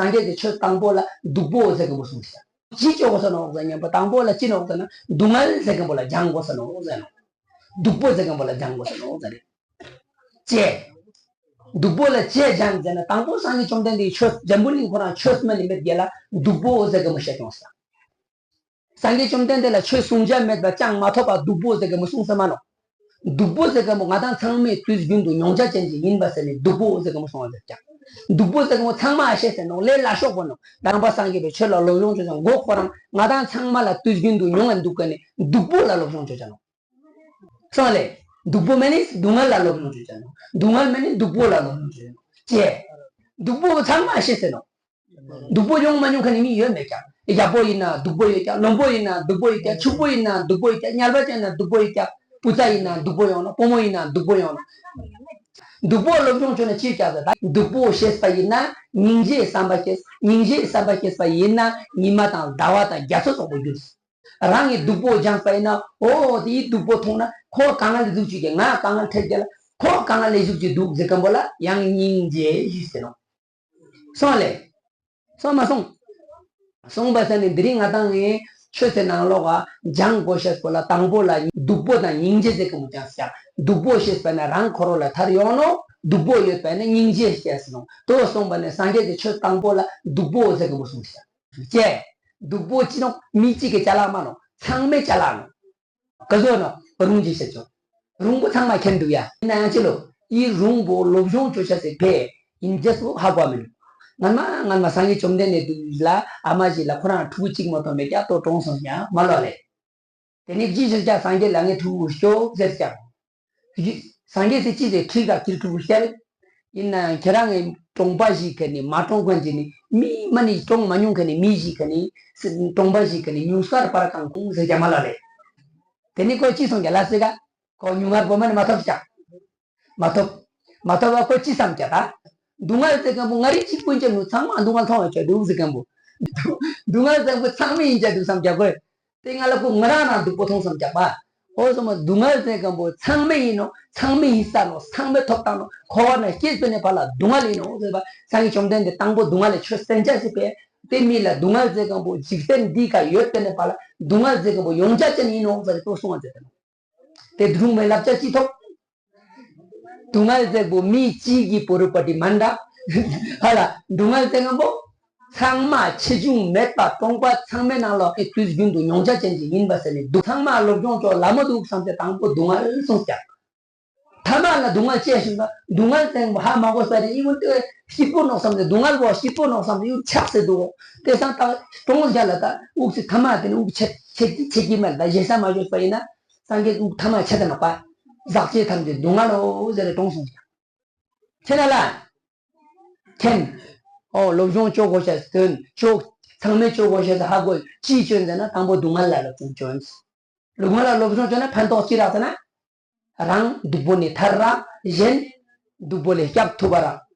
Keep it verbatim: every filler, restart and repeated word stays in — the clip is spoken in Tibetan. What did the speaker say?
སངས་རྒྱས་ཀྱི་ཆོས་དང་པོ་ལ་སྡུག་པོ་ཟེར་མཁན་པོ་གསུངས་ཤག་ཅི་བཅོ་དགོས་ས་ནོག་ཟེར་ན་པ་དང་པོ་ལ་ཅི་ནོག་ཟེར་ན་སྡུག་བསྔལ་ཟེར་མཁན་པོ་ལ་སྦྱང་དགོས་ས་ནོག་ཟེར་ནོག་སྡུག་པོ་ཟེར་མཁན་པོ་ལ་སྦྱང་དགོས་ས་ནོག་ཟེར་རེད། ཅེས། སྡུག་པོ་ལ་ཅེས་སྦྱང་ཟེར་ན་དང་པོ་སངས་རྒྱས་བཅོམ་ལྡན་འདས་ཀྱི་ཆོས་འཛམ་བུ་གླིང་ཁོ་རང་ཆོས་སྨྲ་ནི་མེད་རྒྱལ་ལ་སྡུག་པོ་ཟེར་མཁན་པོ་བཤད་ཀྱང་ས། སངས་རྒྱས་བཅོམ་ལྡན་འདས་ལ་ཆོས་གསུང་བྱ་མེད་པ་ཅང་མ་ཐོབ་པ་སྡུག་པོ་ཟེར་མཁན་པོ་གསུངས་ས་མ་ནོག་སྡུག་པོ་ཟེར་མཁན་པོ་ང་དང་ཚང་མས་དུས་རྒྱུན་དུ་མྱོང་བྱ་ཅན་ཅིག་ཡིན་པ་ཟེར་ནས་སྡུག་པོ་ཟེར་མཁན་པོ་གསུངས་པ་ཟེར་ཀྱང་། སྡུག་པོ་ཟེར་མཁན་པོ་ཚང་མ་ཤེས་ཟེར་ནོག་ལས་སླ་ཤོས་པོ་ནོག་ནང་པ་སངས་རྒྱས་པའི་ཆོས་ལ་སློབ་སྦྱོང་བྱེད་ཀྱང་མགོ་ཁོ་རང་ང་དང་ཚང་མ་ལ་དུས་རྒྱུན་དུ་མྱོང་བ་འདུག་ག་ནས་སྡུག་པོ་ལ་སློབ་སྦྱོང་བྱེད་ཀྱང་ནོག་སོང་ལེ། སྡུག་པོ་མེད་ནི་སྡུག་བསྔལ་ལ་སློབ་སྦྱོང་བྱེད་ཀྱང་ནོག་སྡུག་བསྔལ་མེད་ནི་སྡུག་པོ་ལ་སློབ་སྦྱོང་བྱེད་ཀྱང་ནོག་ཅེས། སྡུག་པོ་ཚང་མ་ཤེས་ཟེར་ནོག་སྡུག་པོ་ཡོང་མ་མྱོང་མཁན་ནི་མི་ཡོད་མེད་ཀྱང་། རྒྱལ་པོ་ཡིན་ན་སྡུག་པོ་ཡོད་ཀྱང་། བློན་པོ་ཡིན་ན་སྡུག་པོ་ཡོད་ཀྱང་། ཕྱུག་པོ་ཡིན་ན་སྡུག་པོ་ཡོད་ཀྱང་། དམྱལ་བ་ཅན་ཡིན་ན་སྡུག་པོ་ཡོད་ཀྱང་། བུ་ཚ་ཡིན་ན་སྡུག་པོ་ཡོང་ནོག་བུ་མོ་ཡིན་ན་སྡུག་པོ་ཡོང་ནོག་སྡུག་པོ་སློབ་སྦྱོང་བྱུང་ན་ཅི་བྱ་ཟེར་ད། སྡུག་པོ་ཤེས་པ་ཡིན་ན་སྙིང་རྗེའི་བསམ་པ་སྐྱེས། སྙིང་རྗེའི་བསམ་པ་སྐྱེས་པ་ཡིན་ན་ཉི་མ་དང་ཟླ་བ་དང་རྒྱ་མཚོ་སོགས་པ་འགྱུར། རང་གི་སྡུག་པོ་སྦྱངས་པ་ཡིན་ན་འོ་དེའི་སྡུག་པོ་མཐོང་ན་ཁོ་དཀའ་ངལ་འཛུགས་བྱེད་ཀྱི་ང་དཀའ་ངལ་འཕྲད་ཀྱི་ལ་ཁོ་དཀའ་ངལ་ལས་འཛུགས་བྱེད་འདུག་ཟེར་མཁན་པོ་ལ་ཡང་སྙིང་རྗེ་ཞུ་ཟེར་ནོག་སོང་ལེ། སོང་མ་སོང་། སོང་པ་ས་ནི་འདི་རིང་ང་དང་ངས་ཆོས་ཚེ་ནང་ལོགས་ལ་སྦྱང་དགོས་ཤེས་པོ་ལ་དང་པོ་ལ་སྡུག་པོ་དང་སྙིང་རྗེ་ཟེར་གི་མོ་ཀྱང་སྐྱ། སྡུག་པོ་ཤེས་པ་ན་རང་འཁོར་བ་ལ་ཐར་ཡོང་ནོག་སྡུག་པོ་ཡོད་པ་ན་སྙིང་རྗེ་སྐྱེས་ནོག་དོ་སོང་པ་ནས་སངས་རྒྱས་ཀྱི་ཆོས་དང་པོ་ལ་སྡུག་པོ་ཟེར་གི་མོ་སོང་སྐྱ། ཀྱེ། སྡུག་པོ་ཅི་ནོག་མི་གཅིག་གི་ཅ་ལག་མ་ནོག་ཚང་མའི་ཅ་ལག་ནོག་ག་ཟོ་ནོ། རུང་ཅིག་བཤད་ཆོག་རུང་པོ་ཚང་མ་མཁྱེན་འདུག་ཡ། ཡིན་ན་ཡང་ཅི་ལོ། ཡི་རུང་པོ་སློབ་སྦྱོང་བྱོས་ཤ་ཟེར་ཕེ། ཡིན་རྒྱ་སུ་ཧ་གོ་མིན། ངན་མ་ངན་མ་སངས་རྒྱས་བཅོམ་ལྡན་འདས་དུས་ལ་ཨ་མ་ཞིག་ལ་ཁོ་རང་ཕྲུ་གུ་གཅིག་མ་གཏོགས་མེད་ཀྱ་ཏོ་གྲོངས་སོང་ཀྱ་མ་ལོ་ལེ། དེ་ནི་ཅི་ཟེར་ཀྱ་སངས་རྒྱས་ལ་ངའི་ཕྲུ་གུ་སྐྱོ་ཟེར་ཀྱ། སངས་རྒྱས་སི་ཅི་ཟེར་ཁྲིག་ག་ཁྱིར་ཕྲུ་གུ་སྐྱ་རེད། ཡིན་ན་ཁྱེད་རང་གི་གྲོང་པ་ཞིག་གི་ནི་མ་གྲོངས་མཁན་གྱི་ནི་མི་མ་ནི་གྲོངས་མ་མྱོང་མཁན་ནི་མི་ཞིག་གི་ནི་གྲོང་པ་ཞིག་གི་ནི་ཉུང་སྐར་པར་གང་ཁུང་ཟེར་རྒྱ་མ་ལ་ལེ། དེ་ནི་ཁོ་ཅི་སོང་རྒྱ་ལ་སི་ག་ཁོ་ཉུང་སྐར་པོ་མ་ནི་མ་ཐོབ་ཀྱང་། མ་ཐོབ། མ་ཐོབ་པ་ཁོ་ཅི་བསམ་ཀྱ་ད། སྡུག་བསྔལ་ཟེར་མཁན་པོ་ང་རིག་གཅིག་པུ་ཅན་ནུ་ཚང་མ་སྡུག་བསྔལ་མཐོང་བ་ཀྱ་འདུག་ཟེར་མཁན་པོ། སྡུག་བསྔལ་ཟེར་མཁན་པོ་ཚང་མ་ཡིན་ཀྱ་འདུག་བསམ་ཀྱ་ཁོས། དེ་ང་ལ་ཁོ་ང་རང་རང་སྡུག་པོ་མཐོང་བསམ་རྒྱག་པ། ཨོ་སོ་མ་སྡུག་བསྔལ་ཟེར་མཁན་པོ་ཚང་མས་ཡིན་ནོ། ཚང་མས་ཡིན་ས་ནོ། ཚང་མས་ཐོབ་བཏང་ནོ། འཁོར་བ་ན་སྐྱེས་པའི་ནས་ཕར་ལ་སྡུག་བསྔལ་ཡིན་ནོ་ཟེར་བ། སངས་རྒྱས་བཅོམ་ལྡན་འདས་དང་པོ་སྡུག་བསྔལ་ལས་ཆོས་གསན་བྱ་ཞིག་པས། དེ་མི་ལ་སྡུག་བསྔལ་ཟེར་མཁན་པོ་འཇིག་རྟེན་འདི་ཀ་ཡོད་པའི་ནས་ཕར་ལ་སྡུག་བསྔལ་ཟེར་མཁན་པོ་ཡོང་བྱ་ཅན་ཡིན་ནོ་ཟེར་ཏེ་གསུངས་པ་ཟེར་ཏེ་ནོ། དེ་སྒྲུང་མའི་བསླབ་བྱ་ཅི་ཐོབ། སྡུག་བསྔལ་ཟེར་པོ་མི་གཅིག་གི་བོ་རུ་པ་ཏི་མན་འདྲ། ཧ་ལ་སྡུག་བསྔལ་ཟེར་མཁན་པོ། ཚང་མ་ཆེ་ཆུང་མེད་པ་གྲོང་པ་ཚང་མའི་ནང་ལོགས་ཀྱི་དུས་རྒྱུན་དུ་མྱོང་བྱ་ཅན་ཅིག་ཡིན་པ་ཟེར་ནས་སྡུག་ཚང་མ་སློབ་སྦྱོང་ཅོག་ལ་མ་འདུག་བསམ་སྟེ་དང་པོ་སྡུག་བསྔལ་གསུངས་ཀྱང་། ཐ་མ་ལ་སྡུག་བསྔལ་སྐྱེས་ཤིང་ད་སྡུག་བསྔལ་ཟེར་མཁན་པོ་ཧ་མ་གོ་ས་རེད། ཨི་བོ་དེ་སྐྱིད་པོ་ནོག་བསམ་སྟེ་སྡུག་བསྔལ་བོ་སྐྱིད་པོ་ནོག་བསམ་སྟེ་ཨུ་ཆགས་སེ་འདུག་དེ་སང་ད་གྲོངས་རྒྱ་ལ་ད་དབུགས་སི་ཐ་མ་དེ་ནི་དབུགས་ཆད་ཆད་ཀྱི་ཆད་ཀྱི་མེད་ད་ཞེ་ས་མ་བྱོས་པ་ཡིན་ན། སངས་རྒྱས་དབུགས་ཐ་མ་ཆད་དེ་ནོག་པ། ཟག་བཅས་ཐམས་ཅད་སྡུག་བསྔལ་ལོ་ཟེར་རེ་གྲོངས་སོང་ཀྱང་། ཁྱེད་ན་ལ། མཁྱེན། ཨོ་སློབ་སྦྱོང་ཅོག་གོ་ཤ་དོན་ཅོག་ཚང་མས་ཅོག་གོ་ཤ་ཧ་གོ་ཅིའི་སྐྱོན་ཟེར་ན་དང་པོ་སྡུག་བསྔལ་ལ་སློབ་སྦྱོང་ཅོག་སྡུག་བསྔལ་ལ་སློབ་སྦྱོང་བྱས་ན་ཕན་ཐོགས་ཅི་རག་ཟེར་ན། རང་སྡུག་པོ་ནས་ཐར་ར་གཞན་སྡུག་པོ་ལས་སྐྱབས་ཐུབ་པ་ར་